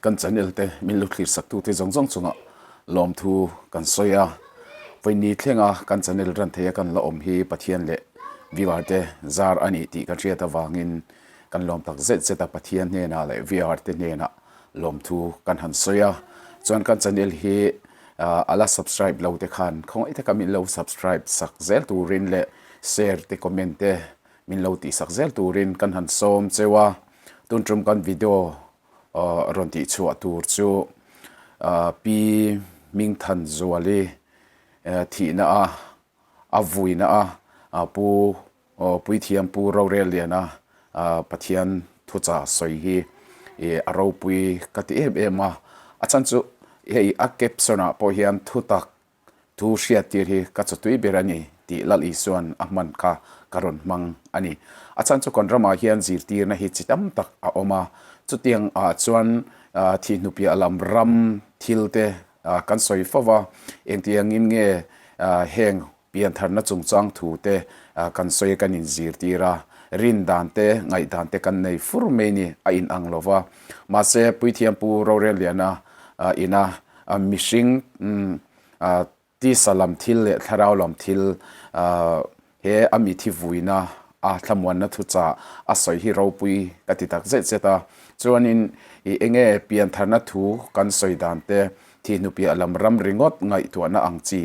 kan channel te min lo thlir sak tute zawng zawng chungah lawmthu kan sawi a, vawiini thlenga kan channel ran theia kan la awm hi Pathian leh viewer te zar a ni tih kan hriat avangin kan lawm tak zet zet a, Pathian hnenah leh viewer te hnenah lawmthu kan han sawi a, chuan kan channel hi a la subscribe lo te khan khawngaih taka min lo subscribe sak zel turin leh share te comment te min lo tihsak zel turin kan han sawm cheu a, tun tum kan video rawn tih chhuah tur chu Pi Hmingthanzuali thihna a a vuina a Pu Puithiam Pu Rorelliana Pathian thuchah sawi hi a ropui ka ti em em a, a chhan chu hei a caption ah pawh hian thutak Thu hriattir hi ka chawtui ber a ni tih Lal Isua'n a hman kha ka rawn hmang a ni. A chhan chu kan ramah hian zirtirna hi chi tam tak a awm a, chutiang ah chuan thihnupiah lam ram thil te kan sawi fo va, engtiangin nge heng piantharna chungchang thu te kan sawi a kan inzirtir a, rin dan te ngaihdan te kan nei fur mai ni a inang lo va. Mahse Puithiam Pu Rorelliana ina Mihring tisa lam thil leh thlarau lam thil he a mithi vuina a thlamuanna thuchah a sawi hi ropui ka ti tak zet zet a. Chuanin i enge piantharna thu kan sawi dan te thihnupiah lam ram ringawt ngaihtuahna ang chi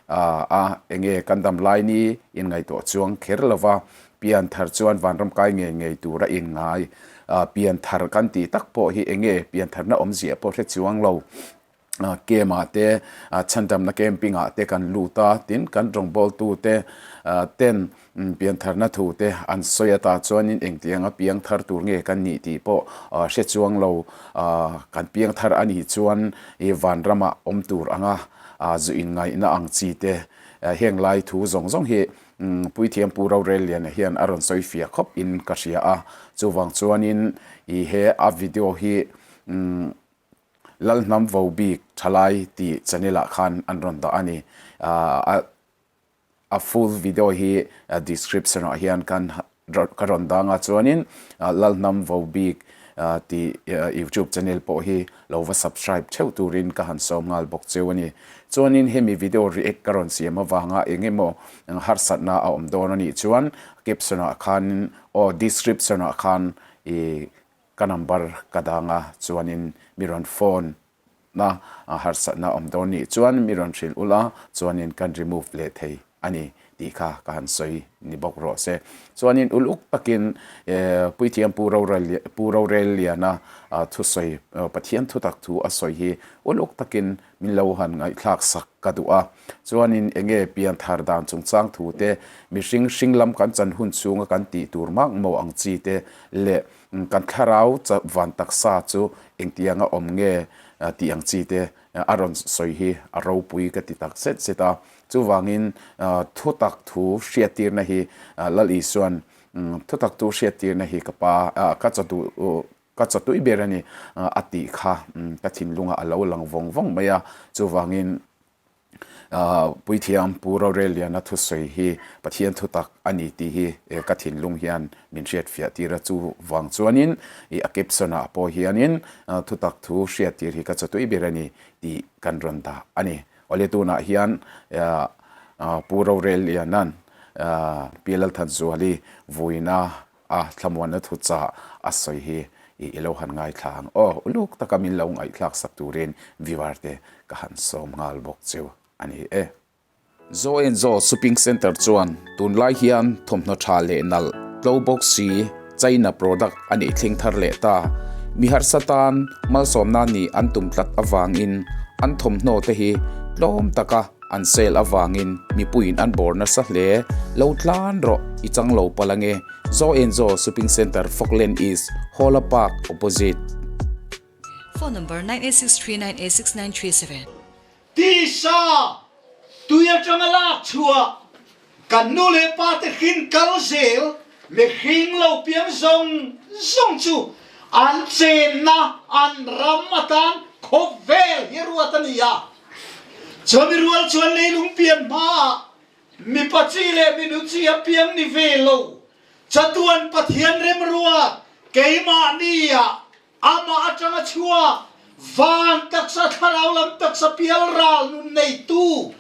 a enge kan dam lai ni inngaihtuah chuang kher lova pianthar chuan vanram kai ngei ngei tur a inngai. Pianthar kan tih tak pawh hi enge piantharna awmzia pawh hre chuang lo. Camp ah te chhandamna camping ah te kan lut a, tin kan rawngbawltu te ten piantharna thu te an sawi a tah chuanin engtianga piangthar tur nge kan nih tih pawh hre chuang lo. Kan piangthar a nih chuan i vanramah awm tur anga zu inngaihna ang chi te heng lai thu zawng zawng hi Puithiam Pu Rorelliana hian a rawn sawi fiah khawp in ka hria a, chuvang chuanin i he a video hi Lalhnam vo bik thalai tih channel ah khan an rawn dah a ni. A full video hi description ah hian kan ka rawn dang a, chuanin Lalhnam vo bik tih youtube channel pawh hi lo va subscribe theuh turin ka han sawm nghal bawk cheu a ni. Chuanin hemi video react ka rawn siam avanga eng emaw harsatna a awm dawn a nih chuan caption ah khan aw description ah khan i ka number ka dang a, chuanin mi rawn phone na harsatna awm dawn nih chuan mi rawn hrilh ula chuanin kan remove leh thei a ni tih kha ka han sawi ni bawk rawh se. Chuanin uluk takin Puithiam Pu Pu Rorelliana thusawi Pathian thutak thu a sawi hi uluk takin min lo han ngaihthlak sak ka duh a. Chuanin enge pianthar dan chungchang thu te, mihring hring lam kan chan hun chhunga kan tih tur mak maw ang chi te leh kan thlarau van taksa chu engtianga awm nge tih ang chi te a rawn sawi hi a ropui ka ti tak zet zet a. Chuvangin thutak thu hriattirna hi Lal Isua'n thutak thu hriattirna hi ka pa ka chaw duh ka chaw tui ber a ni a tih kha ka thinlungah a lo lang vawng vawng mai a. Chuvangin Puithiam Pu Rorelliana thusawi hi Pathian thutak a ni tih hi ka thinlung hian min hriatfiah tir a. Chuvang chuanin a caption ah pawh hianin thutak thu hriattir hi ka chaw tui ber a ni tih kan rawn dah a ni. Awle tunah hian Pu Rorelliana'n Pi Lalthanzuali vuina a thlamuanna thuchah a sawi hi i lo han ngaithla ang aw. Uluk taka min lo ngaihthlak sak turin viewer te ka han sawm nghal bawk chu a ni e. Zo and Zo Shopping Centre chuan tunlai hian thawmhnaw tha leh nalh tlo bawk si China product a nih thleng thar leh ta. Mi harsa tan malsawmna nih an tum tlat avangin an thawmhnaw te hi tlawm taka an sale avangin mipuiin an bawr nasa hle. Lo tlan rawh i chang lo palh ange. Zo and Zo Shopping Centre Falkland East, Hawla Park opposite. Phone number 9863986937. Tisa tui atanga lak chhuah kan nu leh pa te hrin kal zel mihring lo piang zawng zawng chu an chenna an ram atan khawvel hi ruat a ni a. Chumi rual chuan leilung pian hmaah mipa chi leh minu chi a piang ni ve lo. Chatuan Pathian remruat keimahni ah Amah atanga chhuak. Van taksa thlarau lam taksa pialral nun neitu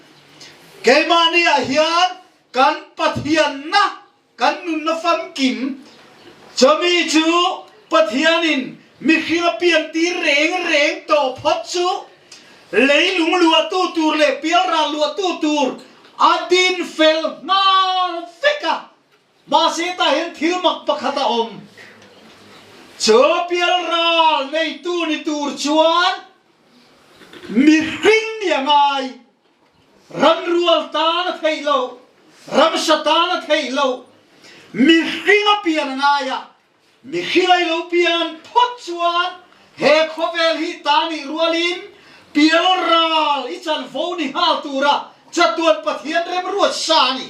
keimahni ah hian kan Pathianna kan nunna famkim chumi chu Pathianin mihring a piantir reng reng tawh phawt chu leilung luahtu tur leh pialral luahtu tur a din fel nghal vek a. Mahse tah hian thil mak pakhat a awm. Chu pialral neitu ni tur chuan mihring nih a ngai. Ramrual tan a theih loh, ramsa tan a theih loh, mihring a pian a ngai a. Mihring a i lo pian phawt chuan he khawvel hi ta nih rualin pialral i chanvo ni nghal tura chatuan Pathian remruat sa a ni.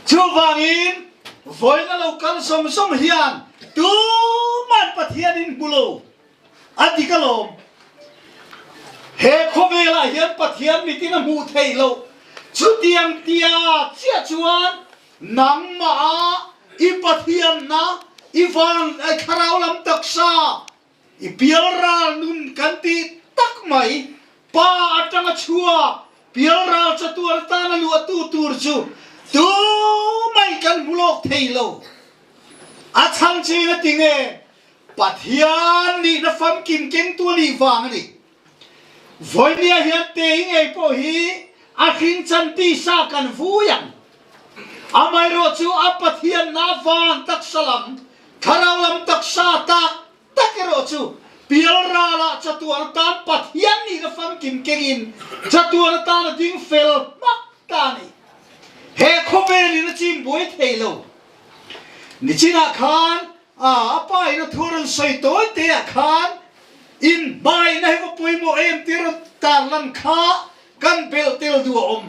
Chuvangin, vawiin a lo kal zawng zawng hian tuman Pathian in hmu lo a dik alawm. He khawvelah hian Pathian mitin a hmuh theih loh. Chutiang tia chiah chuan nangmah a i Pathianna, i van, i thlarau lam taksa, I pialral nun kan tih tak mai, Pa atanga chhuak pialral chatuan atana luahtu tur chu tumai kan hmu lawk thei lo. A chhan chu eng a ti nge? Pathian nihna famkim kengtu a nih vang a ni. Vawinia hian Tei ngei pawh hi a hrinchan tisa kan vui ang. Amaherawh chu a Pathianna van taksa lam, thlarau lam taksa tak tak erawh chu pialralah chatuan atan Pathian nihna famkim kengin chatuan atan a ding fel hmak ta a ni. He khawvelin a chim buai thei lo. Nichinah khan a pa in a thu rawn sawi tawi te ah khan inhmaina hi va pawimawh em tih rawn tarlan kha kan belh tel duh a awm.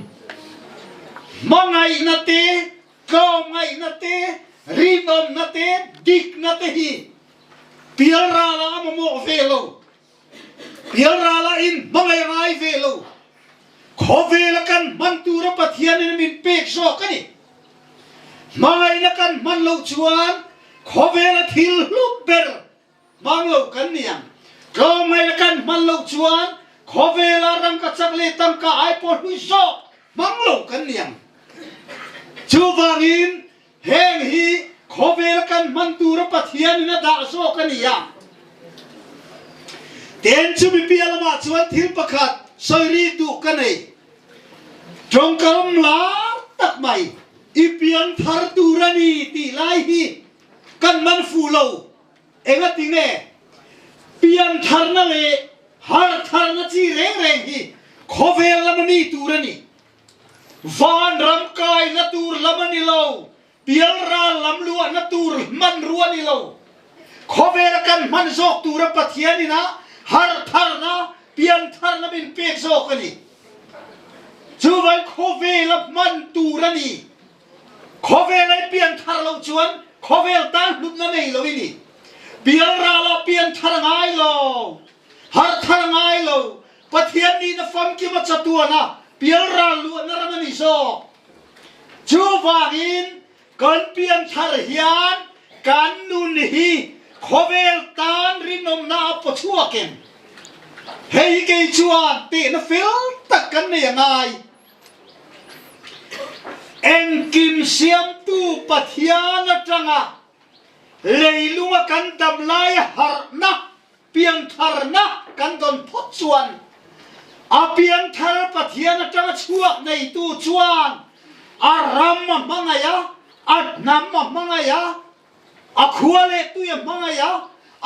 Hmangaihna te, tlawmngaihna te, rinawmna te, dikna te hi pialralah a mamawh ve lo. Pialralah in hmangaih a ngai ve lo. Khawvela kan hman tura Pathianin min pek zawk a ni. Hmangaihna kan hman loh chuan khawvela thil hlu ber hmang lo kan ni ang. Tlawmngaihna kan hman loh chuan khawvela rangkachak leh tangka ai pawh hlui zawk hmang lo kan ni ang. Chuvangin heng hi khawvela kan hman tura Pathianin a dah zawk a ni a. Ten chumi piah lamah chuan thil pakhat sawi ri duh ka nei. Tawngkam lar tak mai, i piang thar tur a ni tih lai hi kan man fuh lo. Engati nge piang tharna leh har tharna chi reng reng hi khawvel lam a mi tur a ni. Vanram kaina tur lam a ni lo. Pialral lam luahna tur hmanrua ni lo, khawvela kan hman zawk tura Pathian ina harhtharna, piantharna min pek zawk a ni. Chuvai khawvela hman tur a ni. Khawvela i pianthar loh chuan khawvel tan hlutna nei lo i ni. Pialralah pianthar a ngai lo, harhthar a ngai lo, Pathian nihna famkima chatuana pialral luahna ram a ni zawk. Chuvangin kan pianthar hian kan nun hi khawvel tan rinawmna a paw chhuak em? Hei hi kei chuan tehna fel tak kan nei a ngai. Engkim siamtu Pathian atanga leilunga kan dam laia harhna Piantharna kan dawn phawt chuan a pianthar Pathian atanga chhuak neitu chuan a ram a hmangaih a, a hnam a hmangaih a, a khua leh tui a hmangaih a,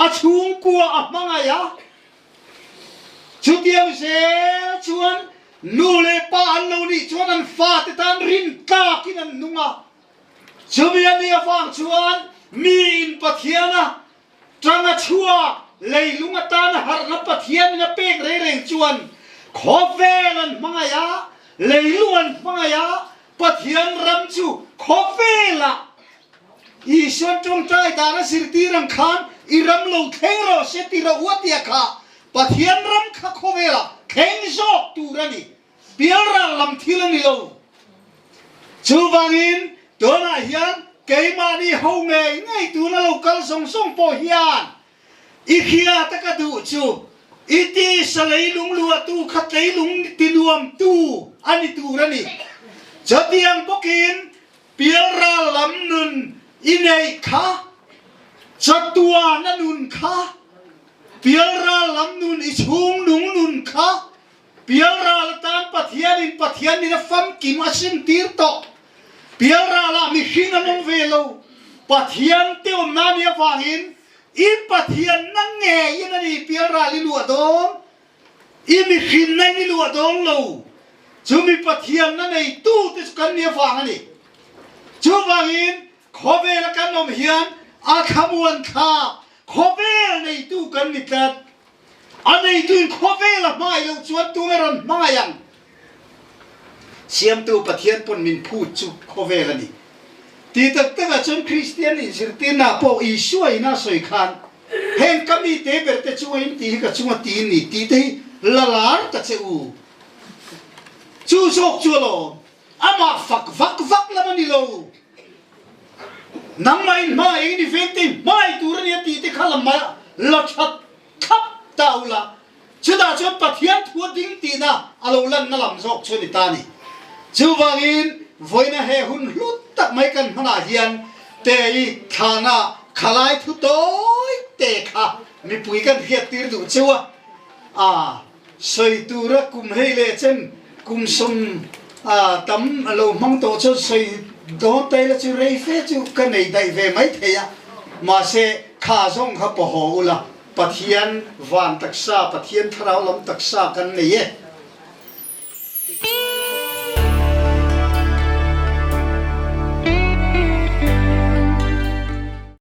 a chhungkua a hmangaih a. Chutiang zel chuan nu leh pa an lo nih chuan an fate tan rintlakin an nung a. Chumi a nih avang chuan miin Pathiana Tang a chhuak, leilung atana harhna Pathianin a pek reng reng chuan khawvel an hmangaih a, leilung an hmangaih a, Pathian ram chu khawvelah Isuan tawngtai dan a zirtir ang khan i ram lo thleng rawh se ti rawh u a tia kha Pathian ram kha khawvelah thleng zawk tur a ni. Pialral lam thil a ni lo. Chuvangin tunah hian keimahni ho ngei ngei tuna lo kal zawng zawng pawh hian i hriat a ka duh chu. I tisa leilung luahtu kha tleilung tinuamtu a ni tur a ni. Chutiang bawkin pialral lam nun i neih kha, chatuana nun kha, pialral lam nun i chhungnung nun kha, pialral atan Pathianin Pathian nina famkim a simtir tawh. Pialralah mihring an awm ve lo. Pathian te awmna nih avangin I Pathianna ngeiin a ni pialral i luah dawn, i mihrinna in i luah dawn lo. Chu mi Pathianna neitu te chu kan nih avang a ni. Chuvangin khawvela kan awm hian a thlamuan thlak khawvel neitu kan ni tlat. A neituin khawvel a hmangaih loh chuan tunge rawn hmangaih ang? Siamtu Pathian pawn min phut chu khawvel a ni. Ti tak takah chuan Kristian inzirtirna pawh Isua ina sawi khan, Heng ka mi te ber te chunga in tih hi ka chunga ti in ni tih te hi la lar ta che u. Chu zawk chu alawm, amah fak vak vak lam a ni lo. Nangmah in hma eng i veng te i hmai tur a nia tih te kha la la that thlap ta ula, chutah chuan Pathian thu a ding tihna a lo lanna lam zawk chu a ni ta a ni. Chuvangin vawiina he hun hlut tak mai kan hmanah hian Tei thlana khalai thu tawi te kha mipui kan hriattir duh cheu a, a sawi tura kum hei leh chen kum sawm tam lo hmang tawh chuan sawi dawn taila chu rei fe chu ka nei daih ve mai thei a, mahse kha zawng kha pawhaw ula Pathian van taksa, Pathian thlarau lam taksa kan nei e.